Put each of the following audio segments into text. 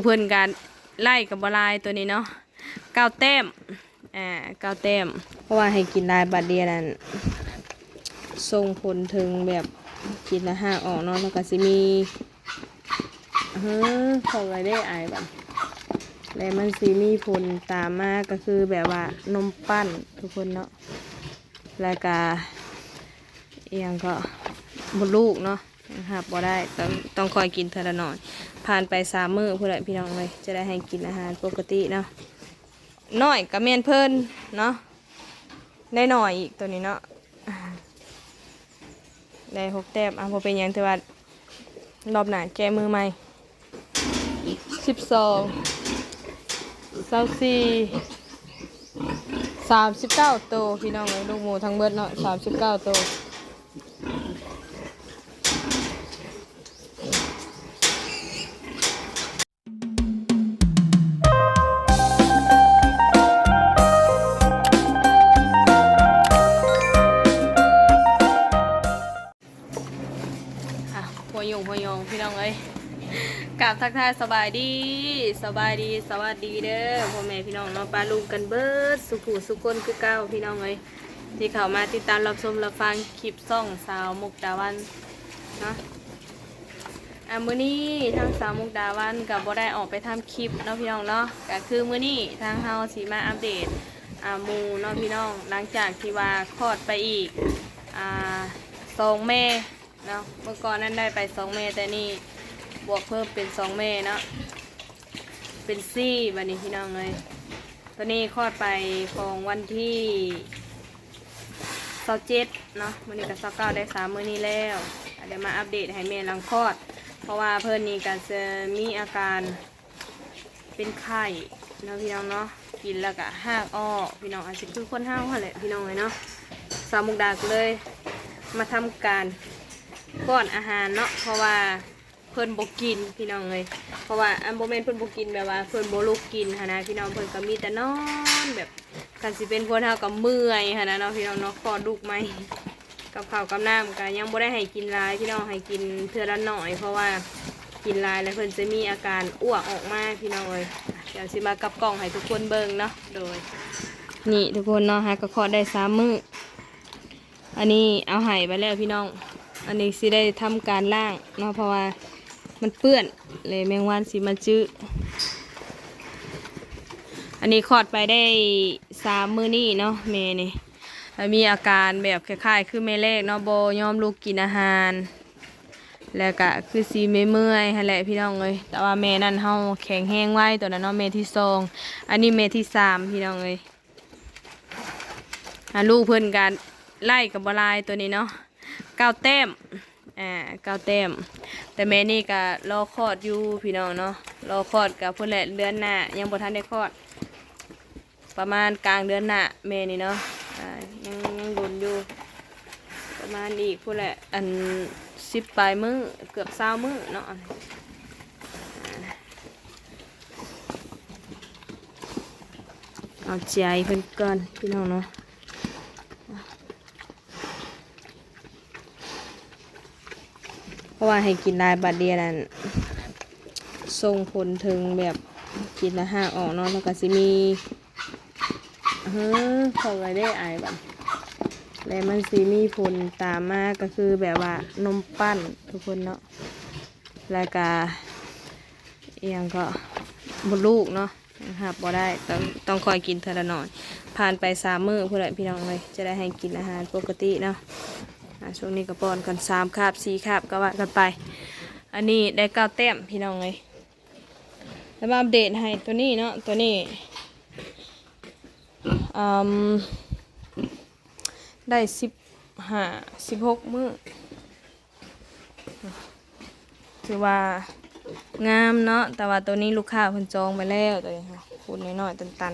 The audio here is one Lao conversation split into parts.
ເພິ່ນກະໄລ່ກໍບໍ່ຫຼາຍໂຕນີ້ເນາະ ເກົ້າແຕ້ມ ອ່າ ເກົ້າແຕ້ມ ເພາະວ່າໃຫ້ກິນຫຼາຍບາດດຽວນັ້ນ ສົ່ງຜົນເຖິງແບບກິນແລ້ວຮາກອອກເນາະ ແລ້ວກໍຊິມີ ເຮີ ເຂົ້າໄປເດ້ອາຍບັດ ແລ້ວມັນຊິມີຜົນຕາມມາ ກໍຄືແບບວ່ານົມປັ້ນທຸກຄົນເນາະ ແລ້ວກໍ ອີ່ຫຍັງກໍ ມົດລູກເນາະ ຮັບບໍ່ໄດ້ ຕ້ອງ ຕ້ອງຄອຍກິນເທື່ອລະໜ້ອຍ ຜ່ານໄປສາມມື້ພຸ້ນແຫຼະພີ່ນ້ອງເອີຍ ຈະໄດ້ໃຫ້ກິນອາຫານປົກກະຕິເນາະ ນ້ອຍກໍແມ່ນເພິ່ນເນາະ ໄດ້ໜ້ອຍອີກໂຕນີ້ເນາະ ໄດ້ຫົກແຕ້ມ ອ່ະ ບໍ່ເປັນຫຍັງ ຖືວ່າລອບໜ້າແກ້ມືໃໝ່ ສິບສອງ ຊາວສີ່ ສາມສິບເກົ້າໂຕ ພີ່ນ້ອງເອີຍ ລູກໝູທັງເບິດເນາະ ສາມສິບເກົ້າໂຕ. ອ່ະ ຫົວໂຍງຫົວໂຍງ ພີ່ນ້ອງເອີຍ ກາບທັກທາຍສະບາຍດີ ສະບາຍດີ ສະຫວັດດີເດີ ພໍ່ແມ່ພີ່ນ້ອງເນາະ ປະລຸງກັນເບິດສູ່ຜູ້ສູ່ຄົນຄືເກົ່າ ພີ່ນ້ອງເອີຍ ທີ່ເຂົ້າມາຕິດຕາມຮັບຊົມຮັບຟັງຄລິບຊ່ອງສາວມຸກດາວັນເນາະ. ອ່າ ມື້ນີ້ທາງສາວມຸກດາວັນກໍບໍ່ໄດ້ອອກໄປທຳຄລິບເນາະ ພີ່ນ້ອງເນາະ ກໍຄືມື້ນີ້ທາງເຮົາຊິມາອັບເດດ ອ່າ ໝູເນາະ ພີ່ນ້ອງ ຫຼັງຈາກທີ່ວ່າຄອດໄປອີກ ອ່າ ສອງແມ່ເນາະ ເມື່ອກ່ອນນັ້ນໄດ້ໄປສອງແມ່ ແຕ່ນີ້ບວກເພີ່ມເປັນສອງແມ່ເນາະ ເປັນສີ່ ບັດນີ້ ພີ່ນ້ອງເອີຍ. ໂຕນີ້ຄອດໄປຂອງວັນທີຊາວເຈັດເນາະ ມື້ນີ້ກໍຊາວເກົ້າ ໄດ້ສາມມື້ນີ້ແລ້ວ ດຽວມາອັບເດດໃຫ້ແມ່ຫຼັງຄອດ ເພາະວ່າເພິ່ນນີ້ກໍຈະມີອາການເປັນໄຂ້ເນາະ ພີ່ນ້ອງເນາະ ກິນແລ້ວກໍຮາກອອກ ພີ່ນ້ອງ ອາດຊິຄືຄົນເຮົາຫັ້ນແຫຼະ ພີ່ນ້ອງເອີຍເນາະ. ສາວມຸກດາກໍເລີຍມາທຳການປ້ອນອາຫານເນາະ ເພາະວ່າ ເພິ່ນບໍ່ກິນ ພີ່ນ້ອງເອີຍ ເພາະວ່າ ອັນ ບໍ່ແມ່ນເພິ່ນບໍ່ກິນ ແບບວ່າເພິ່ນບໍ່ລຸກກິນຫັ້ນນະ ພີ່ນ້ອງ ເພິ່ນກໍມີແຕ່ນອນ ແບບ ຄັນຊິເປັນຄົນເຮົາກໍເມື່ອຍຫັ້ນນະເນາະ ພີ່ນ້ອງເນາະ ຄອດລູກໃໝ່ ກັບເຂົ້າກັບນ້ຳກໍຍັງບໍ່ໄດ້ໃຫ້ກິນຫຼາຍ ພີ່ນ້ອງ ໃຫ້ກິນເທື່ອລະໜ້ອຍ ເພາະວ່າກິນຫຼາຍແລ້ວເພິ່ນຈະມີອາການອ້ວກອອກມາ ພີ່ນ້ອງເອີຍ. ດຽວຊິມາກັບກ້ອງໃຫ້ທຸກຄົນເບິ່ງເນາະ ໂດຍ ນີ້ທຸກຄົນເນາະ ຫາກໍຄອດໄດ້ສາມມື້ ອັນນີ້ເອົາໄຫ້ໄປແລ້ວພີ່ນ້ອງ ອັນນີ້ຊິໄດ້ທຳການລ້າງເນາະ ເພາະວ່າມັນເປື້ອນ ແລະແມງວັນຊິມາຈື່. ອັນນີ້ຄອດໄປໄດ້ສາມມື້ນີ້ເນາະ ແມ່ນີ້ ແລະມີອາການແບບຄ້າຍໆຄືແມ່ແລກເນາະ ບໍ່ຍອມລຸກກິນອາຫານ ແລ້ວກະຄືຊິເມື່ອຍໆຫັ້ນແຫຼະພີ່ນ້ອງເອີຍ ແຕ່ວ່າແມ່ນັ້ນເຮົາແຂງແຮງໄວ ໂຕນັ້ນເນາະ ແມ່ທີສອງ ອັນນີ້ແມ່ທີສາມ ພີ່ນ້ອງເອີຍ. ອ່າ ລູກເພິ່ນກະໄລ່ກໍບໍ່ຫຼາຍໂຕນີ້ເນາະ ເກົ້າແຕ້ມ ອ່າ ເກົ້າແຕ້ມ ແຕ່ແມ່ນີ້ກະລໍຄອດຢູ່ພີ່ນ້ອງເນາະ ລໍຄອດກະພຸ້ນແຫຼະ ເດືອນໜ້າຍັງບໍ່ທັນໄດ້ຄອດ ປະມານກາງເດືອນໜ້າແມ່ນີ້ເນາະ ອ່າ ຍັງ ຍັງດົນຢູ່ ປະມານອີກພຸ້ນແຫຼະ ອັນ ສິບປາຍມື້ ເກືອບຊາວມື້ເນາະ. ເອົາໃຈເພິ່ນກ່ອນພີ່ນ້ອງເນາະ ເພາະວ່າໃຫ້ກິນຫຼາຍບາດດຽວນັ້ນ ສົ່ງຜົນເຖິງແບບກິນແລ້ວຮາກອອກເນາະ ແລ້ວກໍຊິມີ ເຮີ ເຂົ້າໄປເດ້ອາຍບັດ ແລ້ວມັນຊິມີຜົນຕາມມາ ກໍຄືແບບວ່ານົມປັ້ນທຸກຄົນເນາະ ແລ້ວກໍ ອີ່ຫຍັງກໍ ມົດລູກເນາະ ຮັບບໍ່ໄດ້ ຕ້ອງ ຕ້ອງຄອຍກິນເທື່ອລະໜ້ອຍ ຜ່ານໄປສາມມື້ພຸ້ນແຫຼະພີ່ນ້ອງເອີຍ ຈະໄດ້ໃຫ້ກິນອາຫານປົກກະຕິເນາະ. ອ່າ ຊ່ວງນີ້ກໍປ້ອນກັນສາມຄາບ ສີ່ຄາບ ກໍວ່າກັນໄປ. ອັນນີ້ໄດ້ເກົ້າແຕ້ມພີ່ນ້ອງເອີຍ ແລ້ວມາອັບເດດໃຫ້ໂຕນີ້ເນາະ ໂຕນີ້ ອືມ ໄດ້ສິບຫ້າ ສິບຫົກມື້ ຖືວ່າງາມເນາະ ແຕ່ວ່າໂຕນີ້ລູກຄ້າເພິ່ນຈອງໄປແລ້ວ ໂຕນີ້ ຂູດນ້ອຍໆ ຕັນ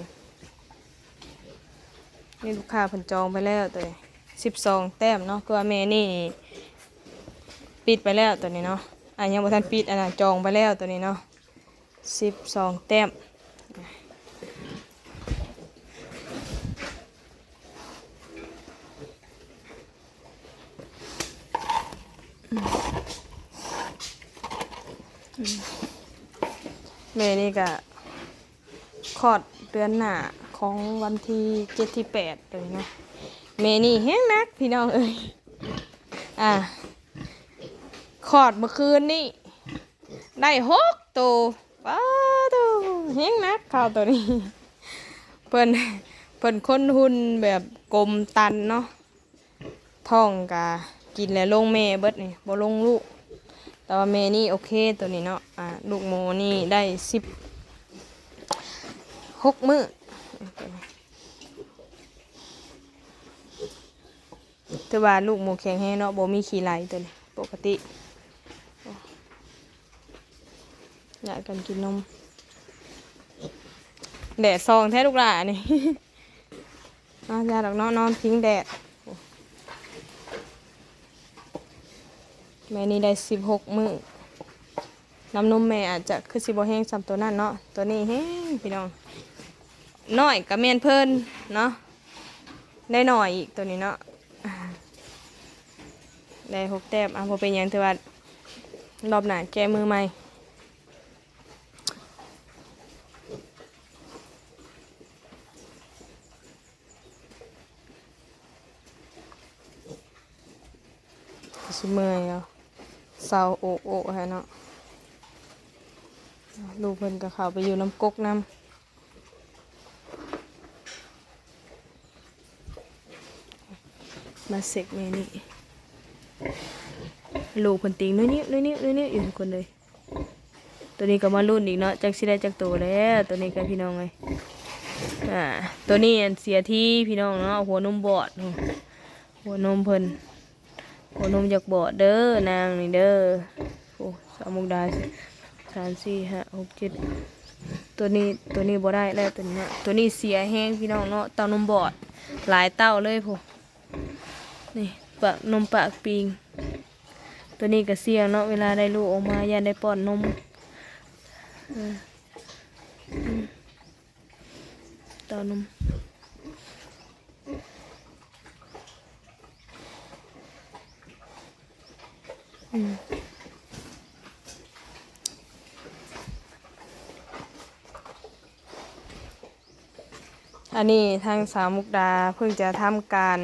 ໆ ນີ້ລູກຄ້າເພິ່ນຈອງໄປແລ້ວ ໂຕນີ້ ສິບສອງແຕ້ມເນາະ ຄືວ່າແມ່ນີ້ປິດໄປແລ້ວ ໂຕນີ້ເນາະ ອ່າ ຍັງບໍ່ທັນປິດ ອັນນ່າ ຈອງໄປແລ້ວ ໂຕນີ້ເນາະ. ສິບສອງແຕ້ມ ອືມ ອືມ ແມ່ນີ້ກະຄອດເດືອນໜ້າຂອງວັນທີເຈັດ ທີແປດໂຕນີ້ນະ. ແມ່ນີ້ແຮງໜັກພີ່ນ້ອງເອີຍ ອ່າ ຄອດເມື່ອຄືນນີ້ ໄດ້ຫົກໂຕ. ປ້າໂທ້ ແຮງໜັກເຂົ້າໂຕນີ້. ເພິ່ນ ເພິ່ນຄົນຮຸ່ນແບບກົມຕັນເນາະ. ທ້ອງກະກິນແລ້ວລົງແມ່ເບິດນີ້ ບໍ່ລົງລູກ. ແຕ່ວ່າແມ່ນີ້ໂອເຄໂຕນີ້ເນາະ. ອ່າ ລູກໝູນີ້ໄດ້ສິບຫົກມື້. ຖືວ່າລູກໝູແຂງແຮງເນາະ ບໍ່ມີຂີ້ໄຫຼໂຕນີ້ ປົກກະຕິ. ຢາກກັນກິນນົມ. ແດດສ່ອງແທ້ລູກຫຼ້ານີ້. ເນາະ ຢ່າດອກເນາະ ນອນພິງແດດ. ແມ່ນີ້ໄດ້ສິບຫົກມື້. ນ້ຳນົມແມ່ອາດຈະຄືຊິບໍ່ແຮງສ່ຳໂຕນັ້ນເນາະ. ໂຕນີ້ແຮງພີ່ນ້ອງ. ນ້ອຍກະແມ່ນເພິ່ນເນາະ. ໄດ້ໜ້ອຍອີກໂຕນີ້ເນາະ. ໄດ້ຫົກແຕ້ມ. ອ່າ ບໍ່ເປັນຫຍັງ ຖືວ່າລອບໜ້າແກ້ມືໃໝ່. ຊິເມື່ອຍເອົາ ເຊົາໂອກໂອກໃຫ້ເນາະ. ລູກເພິ່ນກໍເຂົ້າໄປຢູ່ນຳກົກນຳ. ມາເຊັກແມ່ນີ້ ລູກເພິ່ນຕີງນຸ້ຍນິ້ວ ນຸ້ຍນິ້ວ ນຸ້ຍນິ້ວຢູ່ທຸກຄົນເລີຍ. ໂຕນີ້ກໍມາລຸ້ນອີກເນາະ ຈັກຊິໄດ້ຈັກໂຕແລ້ວ ໂຕນີ້ກໍພີ່ນ້ອງເອີຍ. ອ່າ ໂຕນີ້ອັນເສຍທີພີ່ນ້ອງເນາະ ຫົວນົມບອດ ຫົວນົມເພິ່ນ ຫົວນົມຢາກບອດເດີນາງນີ້ເດີ. ໂອ້ ສາວມຸກດາ ສາມ ສີ່ ຫ້າ ຫົກ ເຈັດ ໂຕນີ້ ໂຕນີ້ບໍ່ໄດ້ແລ້ວ ໂຕນີ້ເນາະ. ໂຕນີ້ເສຍແຮງພີ່ນ້ອງເນາະ ເຕົ້ານົມບອດ ຫຼາຍເຕົ້າເລີຍພຸ້ນ. ນີ້ ປາກນົມປາກປີງ. ໂຕນີ້ກໍສ່ຽງເນາະ ເວລາໄດ້ລູກອອກມາ ຢ້ານໄດ້ປ້ອນນົມ. ເອີ ອືມ ເຕົ້ານົມ. ອືມ ອັນນີ້ທາງສາວມຸກດາເພິ່ງຈະທຳການ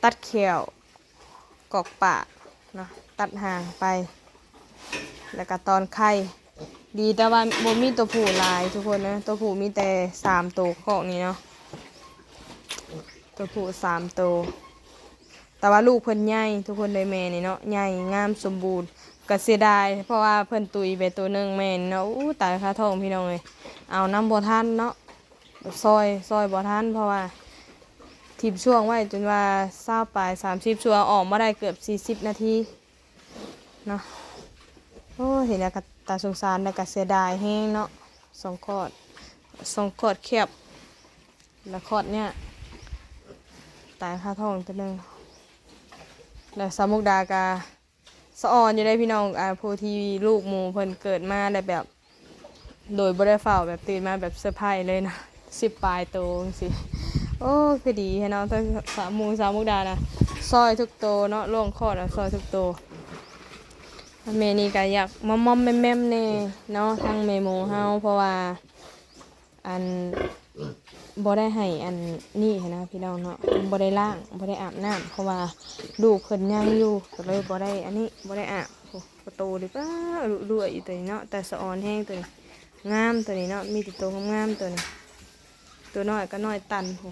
ຕັດແຂ້ວ ກອກປາກເນາະ ຕັດຫາງໄປ ແລ້ວກະຕອນໄຂ່. ດີແຕ່ວ່າບໍ່ມີຕົວຜູ້ຫຼາຍທຸກຄົນເນາະ ຕົວຜູ້ມີແຕ່ສາມໂຕຄອກນີ້ເນາະ ຕົວຜູ້ສາມໂຕ. ແຕ່ວ່າລູກເພິ່ນໃຫຍ່ທຸກຄົນເລີຍ ແມ່ນີ້ເນາະ ໃຫຍ່ງາມສົມບູນ. ກະເສຍດາຍ ເພາະວ່າເພິ່ນຕຸຍໄປໂຕໜຶ່ງ ແມ່ນີ້ເນາະ ໂອ້ ຕາຍຄາທ້ອງພີ່ນ້ອງເອີຍ ເອົານຳບໍ່ທັນເນາະ. ຊ່ອຍ ຊ່ອຍບໍ່ທັນ ເພາະວ່າຖິ້ມຊ່ວງໄວ້ຈົນວ່າຊາວປາຍ ສາມສິບ ຊ່ວງ ອອກມາໄດ້ເກືອບສີ່ສິບນາທີເນາະ. ໂອ້ຍ ເຫັນແລ້ວກໍຕາສົງສານ ແລ້ວກໍເສຍດາຍແຮງເນາະ. ສອງຄອດ ສອງຄອດແຄບ ແລ້ວຄອດຍາກ ຕາຍຄາທ້ອງໂຕໜຶ່ງ. ແລ້ວສາວມຸກດາກໍ ສະອອນຢູ່ເດ້ພີ່ນ້ອງ ອ່າ ຜູ້ທີ່ລູກໝູເພິ່ນເກີດມາແລ້ວແບບ ໂດຍບໍ່ໄດ້ເຝົ້າ ແບບຕື່ນມາແບບເຊີໄພຣສ໌ເລີຍນະ ສິບປາຍໂຕຈັ່ງຊີ້. ໂອ້ ຄືດີແທ້ເນາະ ທັງສາວໝູສາວມຸກດານະ ຊ່ອຍທຸກໂຕເນາະ ລ່ວງຄອດນະ ຊ່ອຍທຸກໂຕ. ແມ່ນີ້ກໍຢາກມອມໆແມມໆແດ່ເນາະ ທາງແມ່ໝູເຮົາ ເພາະວ່າ ອັນ ບໍ່ໄດ້ໃຫ້ອັນນີ້ຫັ້ນນະພີ່ນ້ອງເນາະ ບໍ່ໄດ້ລ້າງ ບໍ່ໄດ້ອາບນ້ຳ ເພາະວ່າລູກເພິ່ນຍັງຢູ່ ກໍເລີຍບໍ່ໄດ້ອັນນີ້ ບໍ່ໄດ້ອາບ. ໂອ້ ປະຕູນີ້ ປ້າ ລຸລວຍຢູ່ໂຕນີ້ເນາະ ຕາສະອອນແຮງໂຕນີ້ ງາມໂຕນີ້ເນາະ ມີແຕ່ໂຕງາມໆໂຕນີ້. ໂຕນ້ອຍກໍນ້ອຍຕັນ ໂອ້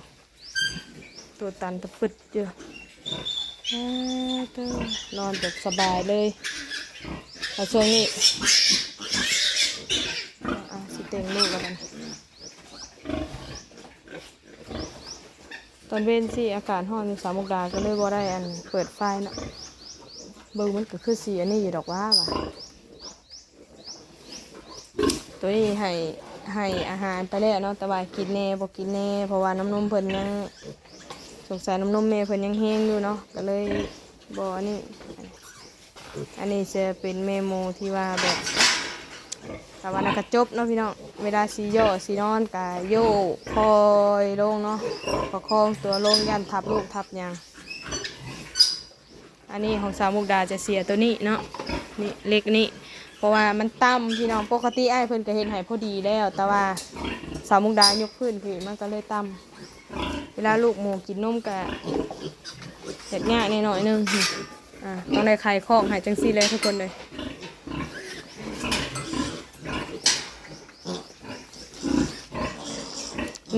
ໂຕຕັນຕະປຶດຢູ່. ອາ ໂທ້ ນອນແບບສະບາຍເລີຍ ແລ້ວຊ່ວງນີ້ ອາ ຊິເຕັງລູກແລ້ວກັນ. ຕອນເວັນຊິອາກາດຮ້ອນຢູ່ສາວມຸກດາ ກໍເລີຍບໍ່ໄດ້ອັນເປີດໄຟເນາະ. ເບິ່ງມັນກໍຄືຊິອັນນີ້ຢູ່ດອກຫວາ ຫວາ. ໂຕນີ້ໃຫ້ ໃຫ້ອາຫານໄປແລ້ວເນາະ ແຕ່ວ່າກິນແດ່ບໍ່ກິນແດ່ ເພາະວ່ານ້ຳນົມເພິ່ນຍັງ ສົງໄສນ້ຳນົມແມ່ເພິ່ນຍັງແຮງຢູ່ເນາະ ກໍເລີຍບໍ່ອັນນີ້. ອັນນີ້ຈະເປັນແມ່ໝູທີ່ວ່າແບບ ສາມາດກະຈົບເນາະພີ່ນ້ອງ ເວລາຊິຍໍຊິນອນກະໂຍກຄ່ອຍລົງເນາະ ປະຄອງຕົວລົງ ຢ້ານທັບລູກທັບຫຍັງ. ອັນນີ້ຂອງສາວມຸກດາຈະເສຍໂຕນີ້ເນາະ ນີ້ເຫຼັກນີ້ ເພາະວ່າມັນຕ່ຳພີ່ນ້ອງ. ປົກກະຕິອ້າຍເພິ່ນກໍເຮັດໃຫ້ພໍດີແລ້ວ ແຕ່ວ່າສາວມຸກດາຍົກພື້ນຂຶ້ນ ມັນກໍເລີຍຕ່ຳ. ເວລາລູກໝູກິນນົມກໍເຮັດຍາກແດ່ໜ້ອຍໜຶ່ງ. ອ່າ ຕ້ອງໄດ້ໄຂຄອກໃຫ້ຈັ່ງຊີ້ແຫຼະທຸກຄົນເອີຍ.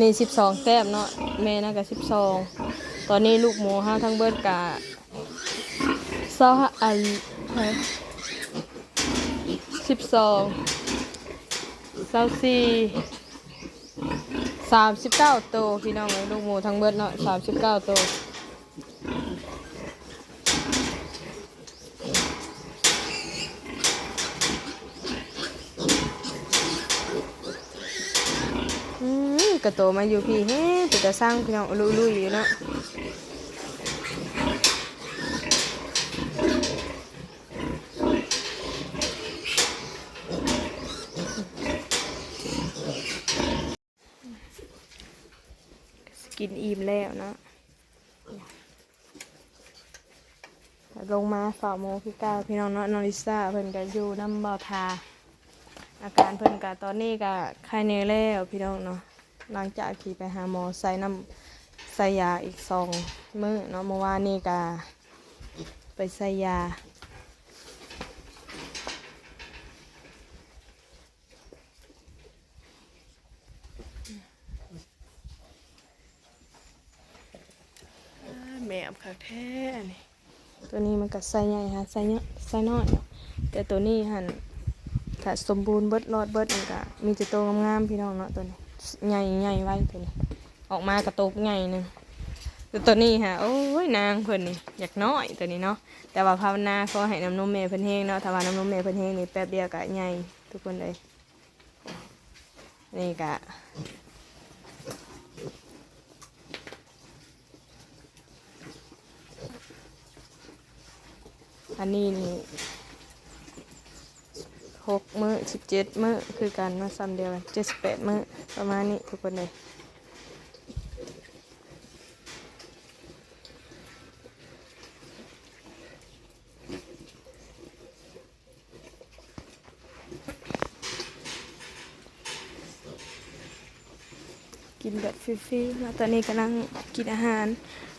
ນີ້ສິບສອງແຕ້ມເນາະ ແມ່ນະກະສິບສອງ. ຕອນນີ້ລູກໝູເຮົາທັງເບິດກະຊາວ ອັນ ສິບສອງ ຊາວສີ່ ສາມສິບເກົ້າໂຕພີ່ນ້ອງເອີຍ. ລູກໝູທັງເບິດເນາະ ສາມສິບເກົ້າໂຕ. ອືມ ກະໂຕມາຢູ່ພີ້ແຮງເປັນຕາຊັງພີ່ນ້ອງ ລຸຍໆຢູ່ເນາະ. ກິນອີ່ມແລ້ວເນາະ. ລົງມາເຝົ້າໝູຄືເກົ່າພີ່ນ້ອງເນາະ. ນ້ອງລິຊາເພິ່ນກະຢູ່ນຳບ່າວທາ ອາການເພິ່ນກະຕອນນີ້ກະໄຄແນ່ແລ້ວພີ່ນ້ອງເນາະ. ຫຼັງຈາກທີ່ໄປຫາໝໍໃສ່ນ້ຳໃສ່ຢາອີກສອງມື້ເນາະ ເມື່ອວານນີ້ກະໄປໃສ່ຢາ. ແໝບຄັກແທ້ອັນນີ້. ໂຕນີ້ມັນກະໄຊໃຫຍ່ຫາໄຊນ້ອຍ ໄຊນ້ອຍເນາະ ແຕ່ໂຕນີ້ຫັ້ນກະສົມບູນເບິດ ລອດເບິດ ມັນກະມີແຕ່ໂຕງາມໆ ພີ່ນ້ອງເນາະ. ໂຕນີ້ໃຫຍ່ ໃຫຍ່ໄວ ໂຕນີ້ອອກມາກະໂຕໃຫຍ່ໜຶ່ງ. ແຕ່ໂຕນີ້ຫາ ໂອ້ຍ ນາງເພິ່ນນີ້ຢາກນ້ອຍໂຕນີ້ເນາະ ແຕ່ວ່າພາວະນາຂໍໃຫ້ນ້ຳນົມແມ່ເພິ່ນແຮງເນາະ. ຖ້າວ່ານ້ຳນົມແມ່ເພິ່ນແຮງນີ້ ແປັບດຽວກະໃຫຍ່ທຸກຄົນເອີຍ. ນີ້ກະ ອັນນີ້ນີ້ຫົກມື້ ສິບເຈັດມື້ຄືກັນເນາະ ສ່ຳດຽວກັນ ເຈັດສິບແປດມື້ ປະມານນີ້ທຸກຄົນເອີຍ. ກິນແບບຟຣີໆເນາະ. ຕອນນີ້ກຳລັງກິນອາຫານ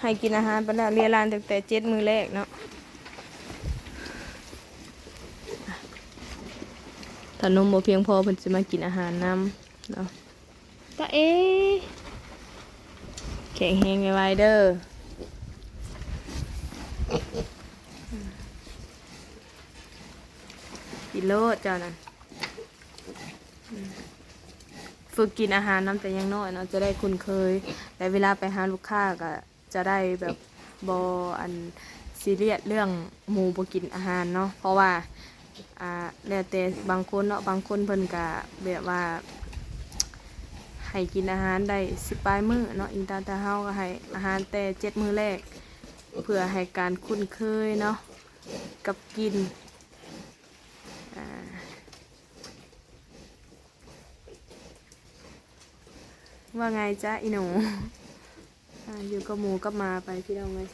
ໃຫ້ກິນອາຫານໄປແລ້ວ ເລຍລານຕັ້ງແຕ່ເຈັດມື້ແລກເນາະ. ຖ້ານົມບໍ່ພຽງພໍ ເພິ່ນຊິມາກິນອາຫານນຳເນາະ. ຕາເອ ແຂງແຮງໄວໆເດີ ກິນໂລດເຈົ້ານະ. ຝຶກກິນອາຫານນຳແຕ່ຍັງນ້ອຍເນາະ ຈະໄດ້ຄຸ້ນເຄີຍ ແລະ ເວລາໄປຫາລູກຄ້າກະ ຈະໄດ້ແບບບໍ່ອັນຊີຣຽສເລື່ອງໝູບໍ່ກິນອາຫານເນາະ. ເພາະວ່າ ອ່າ ແລ້ວແຕ່ບາງຄົນເນາະ ບາງຄົນເພິ່ນກະແບບວ່າໃຫ້ກິນອາຫານໄດ້ສິບປາຍມື້ເນາະ. ອີງຕາມແຕ່ເຮົາກະໃຫ້ອາຫານແຕ່ເຈັດມື້ແລກ ເພື່ອໃຫ້ການຄຸ້ນເຄີຍເນາະກັບກິ່ນ ອ່າ ວ່າໄງຈ໊ະອີ່ໜູ? ອ່າ ຢູ່ກັບໝູກັບໝາໄປພີ່ນ້ອງເອີຍ.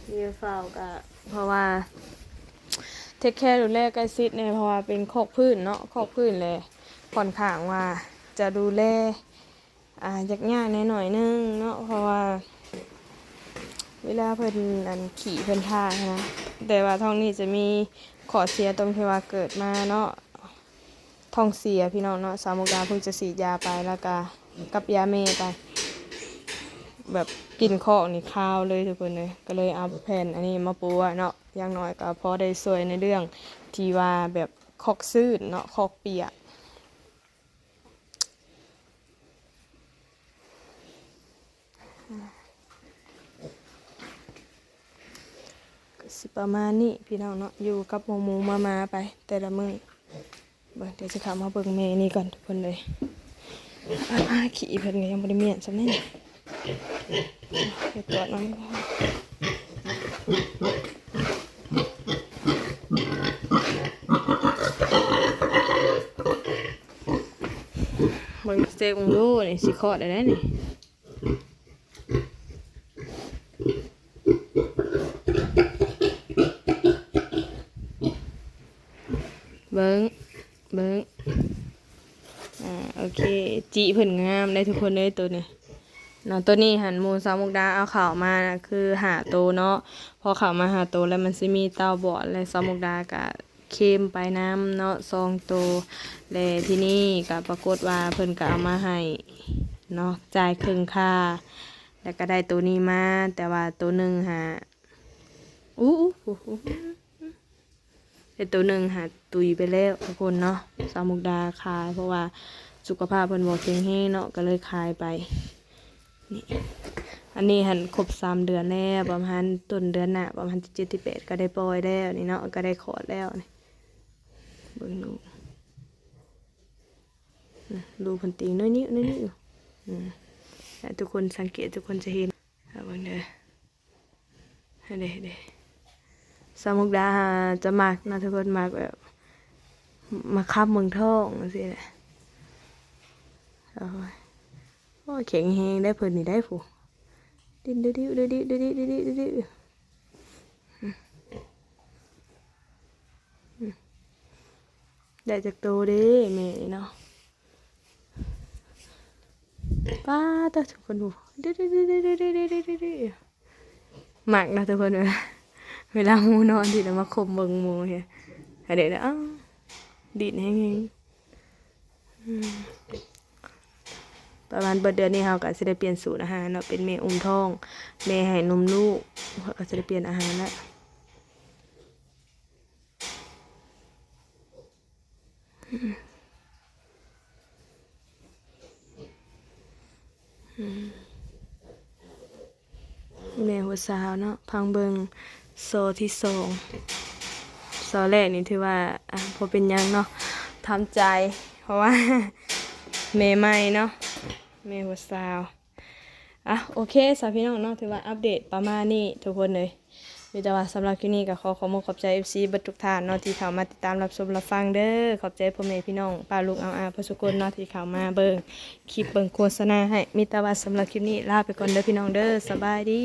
ຢູ່ເຝົ້າກະເພາະວ່າເທກແຄດູແລໃກ້ຊິດແດ່ ເພາະວ່າເປັນຄອກພື້ນເນາະ ຄອກພື້ນແຫຼະ ຂ້ອນຂ້າງວ່າຈະດູແລ ອ່າ ຍາກໆແດ່ໜ້ອຍໜຶ່ງເນາະ ເພາະວ່າເວລາເພິ່ນອັນຂີ້ເພິ່ນຖ່າຍຫັ້ນນະ. ແຕ່ວ່າທ້ອງນີ້ຈະມີຂໍ້ເສຍຕົງທີ່ວ່າເກີດມາເນາະ ທ້ອງເສຍພີ່ນ້ອງເນາະ. ສາວມຸກດາເພິ່ງຈະສີດຢາໄປ ແລ້ວກະກັບຢາແມ່ໄປ ແບບກິ່ນຄອກນີ້ຄາວເລີຍທຸກຄົນເອີຍ. ກະເລີຍເອົາແຜ່ນອັນນີ້ມາປູໄວ້ເນາະ ຢ່າງໜ້ອຍກະພໍໄດ້ຊ່ວຍໃນເລື່ອງທີ່ວ່າແບບຄອກຊື້ນເນາະ ຄອກປຽກ. ກະຊິປະມານນີ້ພີ່ນ້ອງເນາະ ຢູ່ກັບໝູໝາໄປແຕ່ລະມື້. ເບິ່ງ ດຽວຊິເຂົ້າມາເບິ່ງແມ່ນີ້ກ່ອນທຸກຄົນເອີຍ. ອາ ຂີ້ເພິ່ນກະຍັງບໍ່ໄດ້ມ້ຽນສ່ຳນີ້. ເຮັດຕອດມັນ ເບິ່ງເຊັກເບິ່ງດູ ນີ້ຊິຄອດໄດ້ແລ້ວນີ້. ເບິ່ງ ອ່າ ໂອເຄ ຈີ້ເພິ່ນງາມເດ້ທຸກຄົນເອີຍ ໂຕນີ້ເນາະ. ໂຕນີ້ຫັ້ນໝູ່ສາວມຸກດາເອົາເຂົ້າມານະ ຄືຫ້າໂຕເນາະ. ພໍເຂົ້າມາຫ້າໂຕແລ້ວ ມັນຊິມີເຕົ່າບອດ ແລະ ສາວມຸກດາກະເຄມໄປນຳເນາະ ສອງໂຕ ແລະ ທີນີ້ກະປາກົດວ່າເພິ່ນກະເອົາມາໃຫ້ເນາະ ຈ່າຍເຄິ່ງຄ່າ ແລ້ວກະໄດ້ໂຕນີ້ມາ. ແຕ່ວ່າໂຕໜຶ່ງຫາ ອູ້ ແຕ່ໂຕໜຶ່ງຫາຕຸຍໄປແລ້ວທຸກຄົນເນາະ. ສາວມຸກດາຂາຍ ເພາະວ່າສຸຂະພາບເພິ່ນບໍ່ແຂງແຮງເນາະ ກໍເລີຍຂາຍໄປ. ນີ້ ອັນນີ້ຫັ້ນຄົບສາມເດືອນແລ້ວ ປະມານຕົ້ນເດືອນໜ້າ ປະມານທີເຈັດທີແປດ ກໍໄດ້ປ່ອຍແລ້ວນີ້ເນາະ ກໍໄດ້ຄອດແລ້ວນີ້. ເບິ່ງດູ ນະ ລູກເພິ່ນຕີງນ້ອຍນິ້ວ ນ້ອຍນິ້ວຢູ່. ອືມ ຖ້າທຸກຄົນສັງເກດ ທຸກຄົນຈະເຫັນ. ເອົາເບິ່ງເດີ ເດ້ ເດ້ ສາວມຸກດາຈະມັກນະທຸກຄົນ ມັກແບບ ມາຄຳເບິ່ງທ້ອງຈັ່ງຊີ້ແຫຼະ. ໂອ້ຍ ໂອ້ຍ ແຂງແຮງໄດ໋ເພິ່ນນີ້ໄດ໋ ຜູ້ ດີ້ນດຸດິ້ວ ດຸດິ້ວ ດຸດິ້ວ ດຸດິ້ວ ດຸດິ້ວ. ອືມ ອືມ ໄດ້ຈັກໂຕເດ້ແມ່ນີ້ເນາະ. ປ້າດ ຕາທຸກຄົນ ດູ ດື້ໆໆໆໆ ມັກເນາະທຸກຄົນ ເວລາໝູ່ນອນທີ່ລະມາຄົມເບິ່ງໝູ່ເຮັດໃຫ້ໄດ້ ອ້າວ ດີ້ນແຮງໆ. ອືມ ປະມານເບິດເດືອນນີ້ເຮົາກໍຊິໄດ້ປ່ຽນສູດອາຫານເນາະ ເປັນແມ່ອຸ້ມທ້ອງ ແມ່ໃຫ້ນົມລູກ ເຮົາກໍຊິໄດ້ປ່ຽນອາຫານແລ້ວ. ອືມ ແມ່ຫົວຊາວເນາະ ພັງເບິ່ງ ຊໍທີສອງ ຊໍແລກນີ້ຖືວ່າ ອ່າ ບໍ່ເປັນຫຍັງເນາະ ທຳໃຈ ເພາະວ່າແມ່ໃໝ່ເນາະ ແມ່ຫົວຊາວ. ອ່ະ ໂອເຄຊະພີ່ນ້ອງເນາະ ຖືວ່າອັບເດດປະມານນີ້ທຸກຄົນເອີຍ. ມີແຕ່ວ່າສຳລັບຄລິບນີ້ກໍຂໍຂອບມຸກຂອບໃຈເອັຟຊີເບິດທຸກທ່ານເນາະ ທີ່ເຂົ້າມາຕິດຕາມຮັບຊົມຮັບຟັງເດີ. ຂອບໃຈພໍ່ແມ່ພີ່ນ້ອງປ້າລຸງອາວອາເບິດທຸກຄົນເນາະ ທີ່ເຂົ້າມາເບິ່ງຄລິບເບິ່ງໂຄສະນາໃຫ້. ມີແຕ່ວ່າສຳລັບຄລິບນີ້ລາໄປກ່ອນເດີພີ່ນ້ອງເດີ. ສະບາຍດີ.